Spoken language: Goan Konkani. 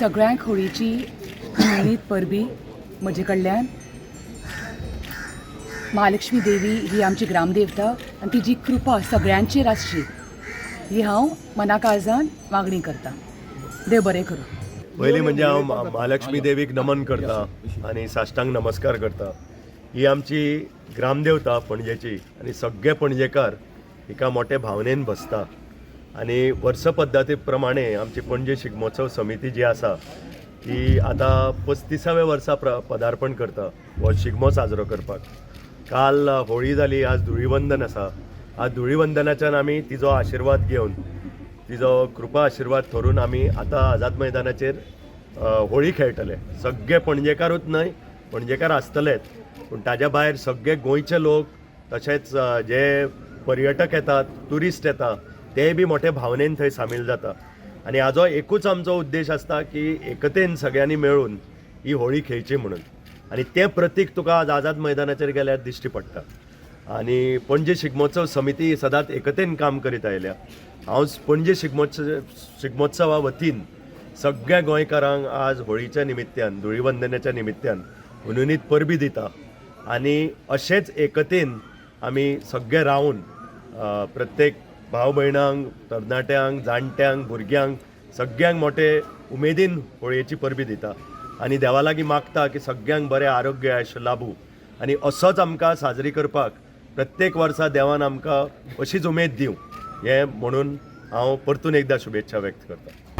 सगळ्यांक होळीची हुनहुनीत परबी म्हजे कडल्यान. महालक्ष्मी देवी ही आमची ग्रामदेवता आनी तिजी कृपा सगळ्यांचेर आसची ही हांव मना काळजान मागणी करता. देव बरें करूं. पयलीं म्हणजे हांव महालक्ष्मी देवीक नमन करता आनी साश्टांग नमस्कार करता. ही आमची ग्रामदेवता पणजेची आनी सगळे पणजेकार हिका मोठे भावनेन भजता आनी वर्स पद्दती प्रमाणे आमची पणजे शिगमोत्सव समिती जी आसा ती आतां 35व्या वर्सा पदार्पण करता हो शिगमो साजरो करपाक. काल होळी जाली, आज धुळीवंदन आसा. आज धुळीवंदनाच्यान आमी तिजो आशिर्वाद घेवन, तिजो कृपा आशिर्वाद थरून आमी आतां आझाद मैदानाचेर होळी खेळटले. सगळे पणजेकारूच न्हय, पणजेकार आसतलेच, पूण ताज्या भायर सगळे गोंयचे लोक तशेंच जे पर्यटक येतात, ट्युरिस्ट येता, ते बी मोठे भावनेन थंय सामील जाता. आनी हाजो एकूच आमचो उद्देश आसता की एकतेन सगळ्यांनी मेळून ही होळी खेळची म्हणून. आनी तें प्रतीक तुका आज आझाद मैदानाचेर गेल्यार दिश्टी पडटा. आनी पणजे शिगमोत्सव समिती सदांच एकतेन काम करीत आयल्या. हांव पणजे शिगमोत्सवा वतीन सगळ्या गोंयकारांक आज होळीच्या निमित्यान, धुळीवंदनाच्या निमित्यान हुनहुनीत परबी दिता. आनी अशेंच एकतेन आमी सगळे रावन प्रत्येक भाव भयणांक, तरणाट्यांक, जाणट्यांक, भुरग्यांक सगळ्यांक मोठे उमेदीन होळयेची परबी दिता आनी देवा लागीं मागता की सगळ्यांक बरें आरोग्य आयुश्य लाबूं आनी असोच आमकां साजरी करपाक प्रत्येक वर्सा देवान आमकां अशीच उमेद दिवं हें म्हणून हांव परतून एकदां शुभेच्छा व्यक्त करता.